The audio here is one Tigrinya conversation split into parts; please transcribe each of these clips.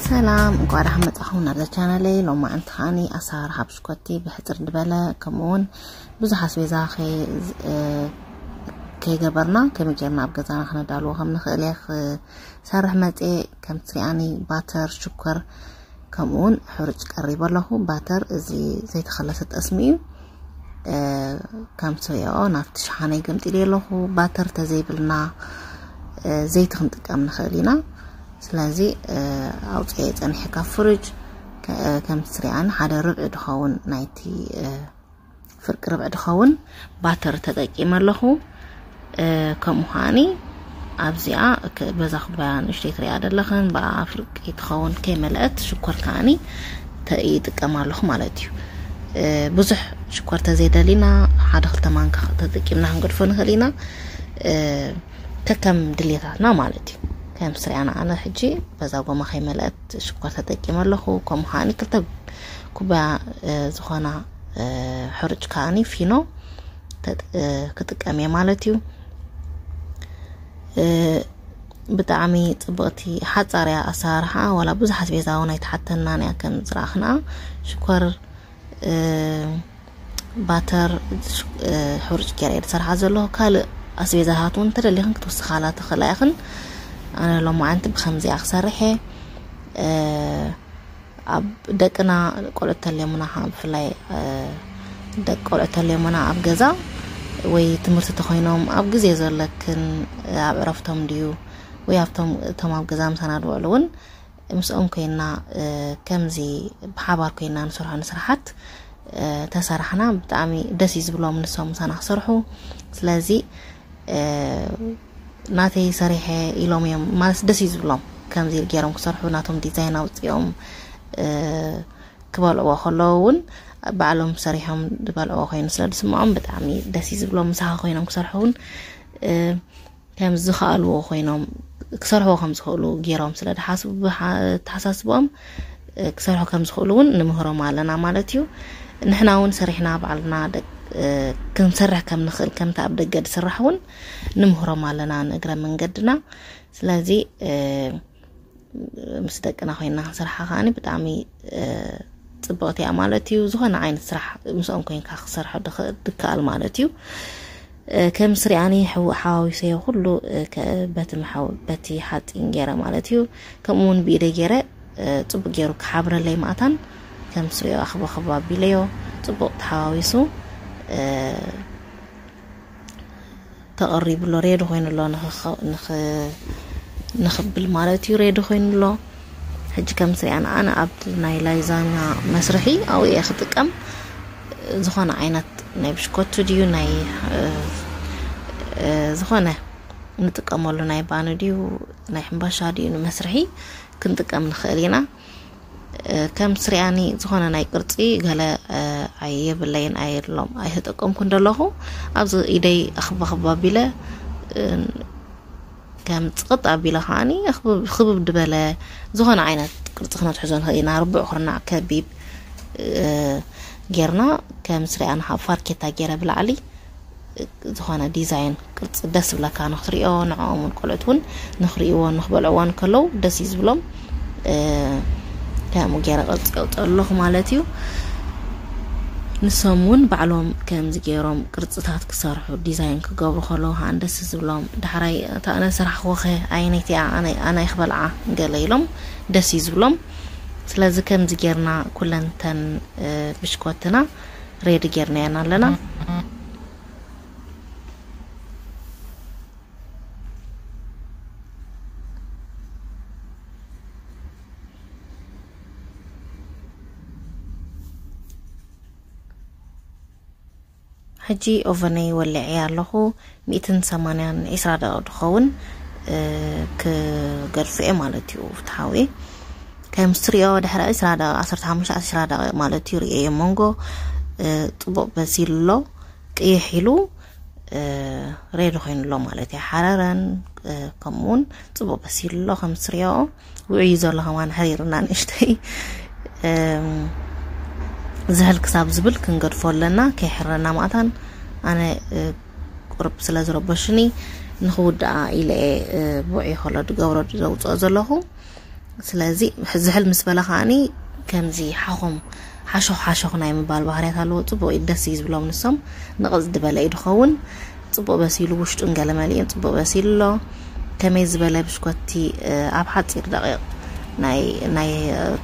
ሰላም፣ እንኳዕ ደሓን መጻኹም ናብዛ ቻናለይ። ሎማዓንቲ ከዓኒ ኣሰራርሓ ብሽኮቲ ብሕጽር ዝበለ፣ ከምኡውን ብዙሕ ኣስቤዛ ከይ-፣ እ፣ ከይገበርና ከመይ ጌርና ኣብ ገዛና ክነዳልዎ ከም ንኽእል እየ ክሰርሕ መጽየ። ከም ትሪኣኒ ባተር፣ ሽኮር፣ ከምኡውን ሕሩጭ ቀሪበ ኣለኹ። ባተር እዚ ዘይተኸለሰ ጠስሚ እዩ። እ፣ ከም ትሪኦ ናብቲ ሸሓነ ገምጢለ ኣለኹ። ባተር ተዘይብልና፣ እ፣ ዘይቲ ክንጥቀም ንኽእል ኢና። ስለዚ፣ እ፣ ኣውፅኤ ፀኒሐ ካብ ፍርጅ፣ ከ-፣ ከም ትሪኣኒ ሓደ ርብዒ ድኸውን ናይቲ፣ እ፣ ፍርቂ ርብዒ ድኸውን ባተር ተጠቂመ ኣለኹ። እ፣ ከምኡ ከዓኒ ኣብዚኣ ክ-፣ በዛ ኩባያ ንእሽተይ ትሪኣ ዘለኽን ብኣ ፍርቂ ትኸውን ከይመልአት ሽኮር ከዓኒ ተ-፣ ይጥቀም ኣለኹ ማለት እዩ። እ፣ ብዙሕ ሽኮር ተዘይደሊና ሓደ ክልተ ማንካ ተጠቂምና ክንገድፎ ንኽእል ኢና። እ፣ ከከም ድሌታትና ማለት እዩ። ከም ስሪኣና ኣነ ሕጂ በዛ ጎማ ከይመልአት ሽኮር ተጠቂመ ኣለኹ። ከምኡ ከዓኒ ክልተ ኩባያ፣ እ፣ ዝኾና፣ እ፣ ሕሩጭ ከዓኒ ፊኖ ተጥ-፣ እ፣ ክጥቀም እየ ማለት እዩ። እ፣ ብጣዕሚ ጽብቕቲ ሓጻር እያ ኣሰራርሓ፣ ዋላ ብዙሕ ኣስቤዛ እውን ኣይተሓተናን እያ ከም ዝረኣኽንኣ። ሽኮር፣ እ፣ ባተር፣ እ፣ ሕሩጭ ገይረ እየ ዝሰርሓ ዘለኹ። ካልእ ኣስቤዛታት እውን እንተደሊኽን ክትውስኻላ ትኽእላ ኢኽን። ኣነ ሎማዓንቲ ብኸምዚኣ ክሰርሕ እየ። እ፣ ኣብ ደቅና ቆልዑት ተልዮምና፣ ብፍላይ፣ እ፣ ደቂ ቆልዑት ተልዮምና ኣብ ገዛ ወይ ትምህርቲ ተኾይኖም ኣብ ግዜ ዘለክን፣ እ፣ ኣብ ዕረፍቶም ድዩ ወይ ኣብቶም፣ እቶም ኣብ ገዛ ምሳና ዝውዕሉ እውን ምስኦም ኮይና፣ እ፣ ከምዚ ብሓባር ኮይና ንሰርሖ ንስራሓት፣ እ፣ ተሰራሕና ብጣዕሚ ደስ እዩ ዝብሎም ንሶም ምሳና ክሰርሑ። ስለዚ፣ እ፣ ናተይ ሰሪሐ ኢሎም እዮም፣ ማለት ደስ እዩ ዝብሎም ከምዚ ገይሮም ክሰርሑ፣ ናቶም ዲዛይን ኣውፅኦም፣ እ፣ ክበልዕዎ ከለዉ እውን ባዕሎም ሰሪሖም ዝበልዕዎ ኮይኑ ስለ ዝስምዖም ብጣዕሚ ደስ እዩ ዝብሎም። ምሳኻ ኮይኖም ክሰርሑ እውን፣ እ፣ ከም ዝኸኣልዎ ኮይኖም ክሰርሕዎ ከም ዝኽእሉ ገይሮም ስለ ዝሓስቡ፣ ብሓ-፣ ተሓሳስቦም፣ እ፣ ክሰርሑ ከም ዝኽእሉ እውን ንምህሮም ኣለና ማለት እዩ። ንሕና እውን ሰሪሕና ባዕልና ደቅ-፣ እ፣ ክንሰርሕ ከም ንኽእል፣ ከምቲ ኣብ ደገ ዝስራሕ እውን ንምህሮም ኣለና ንእግረ መንገድና። ስለዚ፣ እ፣ ምስ ደቅና ኮይንና ክንሰርሓ ከዓኒ ብጣዕሚ፣ እ፣ ጽብቕቲ እያ ማለት እዩ። ዝኾነ ዓይነት ስራሕ ምስኦም ኮይንካ ክሰርሖ ድኽ-፣ ድከኣል ማለት እዩ። እ፣ ከም ስሪኣኒ ሕው-፣ ሓዋዊሰዮ ኩሉ፣ እ፣ ከ-፣ በቲ መሓው-፣ በቲ ሓፂን ገይረ ማለት እዩ። ከምኡ እውን ብኢደይ ገይረ፣ እ፣ ጽቡቅ ገይሩ ክሓብረለይ ማእታን ከም ስሪኦ ኣኽባኽባ ኣቢለዮ ጽቡቅ ተሓዋዊሱ፣ እ፣ ተቐሪቡ ኣሎ። ሬዲ ኮይኑ ኣሎ ንኽ-፣ ንኽ-፣ ንኽብል ማለት እዩ። ሬዲ ኮይኑ ኣሎ። ሕጂ ከም ስሪኣን ኣነ ኣብ ናይ ላይዛኛ መስርሒ ኣብኡ እየ ክጥቀም። ዝኾነ ዓይነት ናይ ብሽኮቱ ድዩ፣ ናይ፣ እ፣ እ፣ ዝኾነ ንጥቀመሉ ናይ ባኒ ድዩ፣ ናይ ሕምባሻ ድዩ ንመስርሒ ክንጥቀም ንኽእል ኢና። እ፣ ከም ስሪኣኒ ዝኾነ ናይ ቅርጺ ገለ፣ እ፣ ኣየብለይን፣ ኣየድሎም፣ ኣይተጠቀምኩን ደለኹ። ኣብዚ ኢደይ ኣኽባኽባ ኣቢለ፣ እ፣ ከም ጽቕጥ ኣቢለ ከዓኒ ኣኽብብ-፣ ክብብ ድበለ ዝኾነ ዓይነት ቅርጺ ክነትሕዞ ንኽእል ኢና። ርቡዕ ኩርናዕ ከቢብ፣ እ፣ ጌርና ከም ስሪኣኒ ካብ ፋርኬታ ጌረ ብላዕሊ ዝኾነ ዲዛይን ቅርጺ ደስ ዝብለካ ንኽትሪኦ፣ ንዕኦም እውን ቆልዑት እውን ንኽሪእዎን ንኽበልዕዎን ከለዉ ደስ እዩ ዝብሎም። እ፣ ከምኡ ገይረ ቅርጺ የውፅእ ኣለኹ ማለት እዩ። ንሶም እውን ባዕሎም ከምዚ ገይሮም ቅርጽታት ክሰርሑ፣ ዲዛይን ክገብሩ ከለዉ ከዓ ደስ ዝብሎም። ዳሕራይ እታ ኣነ ዝሰራሕክዎ ኸ ኣየነይቲ እያ? ኣነ፣ ኣነ ክበልዓ ገለ ኢሎም ደስ እዩ ዝብሎም። ስለዚ ከምዚ ጌርና ኩለን ተን፣ እ፣ ብሽኮትና ሬዲ ጌርናየን ኣለና። ሕጂ ኦቨነይ ወሊዐ ኣለኹ። ሚእትን ሰማንያን ዒስራ ደቂቕ ድኸውን፣ እ፣ ክገድፎ እየ ማለት እዩ። ፍትሓዊ ከም ስትሪኦ ድሕሪ ዒስራ ደቂቕ፣ ዓሰርተ ሓሙሽተ ዒስራ ደቂቕ ማለት እዩ። ርእየ መንጎ፣ እ፣ ጽቡቕ በሲሉ ኣሎ። ቅይሕ ኢሉ፣ እ፣ ሬዲ ኮይኑ ኣሎ ማለት እዩ። ሓረረን፣ እ፣ ከምኡ እውን ጽቡቕ በሲሉ ኣሎ። ከም ስትሪኦ ውዑይ እዩ ዘሎ፣ ከማን ሕሪርና ንእሽተይ። እም፣ ዝሕል ክሳብ ዝብል ክንገድፎ ኣለና፣ ከይሕረና ማእታን። ኣነ፣ እ፣ ቁርብ ስለ ዝረበሽኒ ንኽውድኣ ኢለ እየ፣ እ፣ ውዑይ ከሎ ድገብሮ ዘውፅኦ ዘለኹ። ስለዚ ዝሕል ምስ በለ ከዓኒ ከምዚ ሓኾም ሓሾኽ ሓሾኽ ናይ ምባል ባህርያት ኣለዎ። ጽቡቕ እዩ፣ ደስ እዩ ዝብሎም ንሶም። ንቕጽ ዝበለ እዩ ድኸውን። ጽቡቕ በሲሉ፣ ውሽጡን ገለ መሊኡን ጽቡቕ በሲሉ ኣሎ። ከመይ ዝበለ ብሽኮቲ ኣብ ሓጺር ደቂቕ ናይ ናይ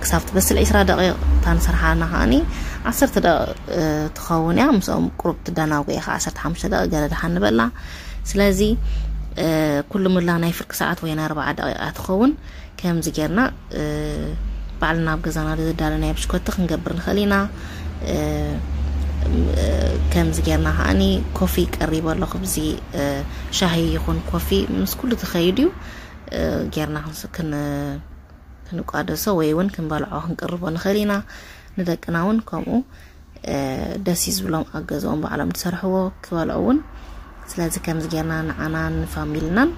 ክሳብ ትበስል ዒስራ ደቂቕ፣ እታ ንሰርሓና ከዓኒ ዓሰርተ ደቂቕ ትኸውን እያ። ምስኦም ቁሩብ ትደናጉ ኢኻ፣ ዓሰርተ ሓሙሽተ ደቂቕ ገለ ደሓን ንበላ። ስለዚ ኩሉ ምላ ናይ ፍርቂ ሰዓት ወይ ናይ ኣርባዓ ደቂቓ ትኸውን። ከምዚ ጌርና ባዕልና ኣብ ገዛና ዝዳለናዮ ብሽኮቲ ክንገብር ንኽእል ኢና። ከምዚ ጌርና ከዓኒ ኮፊ ቀሪበ ኣለኹ። ብዚ ሻሂ ይኹን ኮፊ ምስ ኩሉ ትኸይድ እዩ። ጌርና ክንስ- ክን- ክንቋደሶ ወይ እውን ክንበልዖ ክንቅርቦ ንኽእል ኢና። ንደቅና እውን ከምኡ ደስ እዩ ዝብሎም፣ ኣብ ገዛኦም ባዕሎም ዝሰርሕዎ ክበልዑ እውን። ስለዚ ከምዚ ጌርና ንዓናን ንፋሚልናን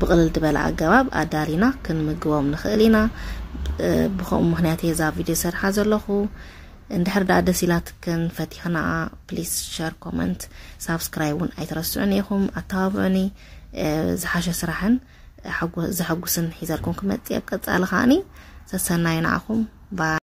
ብቕልል ዝበለ ኣገባብ ኣዳሊና ክንምግቦም ንኽእል ኢና። ብኸምኡ ምኽንያት እየ እዛ ቪድዮ ሰርሓ ዘለኹ። እንድሕር ደኣ ደስ ኢላትክን ፈቲኽናኣ፣ ፕሊስ ሸር፣ ኮመንት፣ ሳብስክራይብ እውን ኣይትረስዑን ኢኹም። ኣተባብዑኒ። ዝሓሸ ስራሕን ዘሐጉስን ሒዘልኩም ክመጽእ ኣብ ቀጻሊ ከዓኒ። ሰሰናዩ ንዓኹም። ባይ።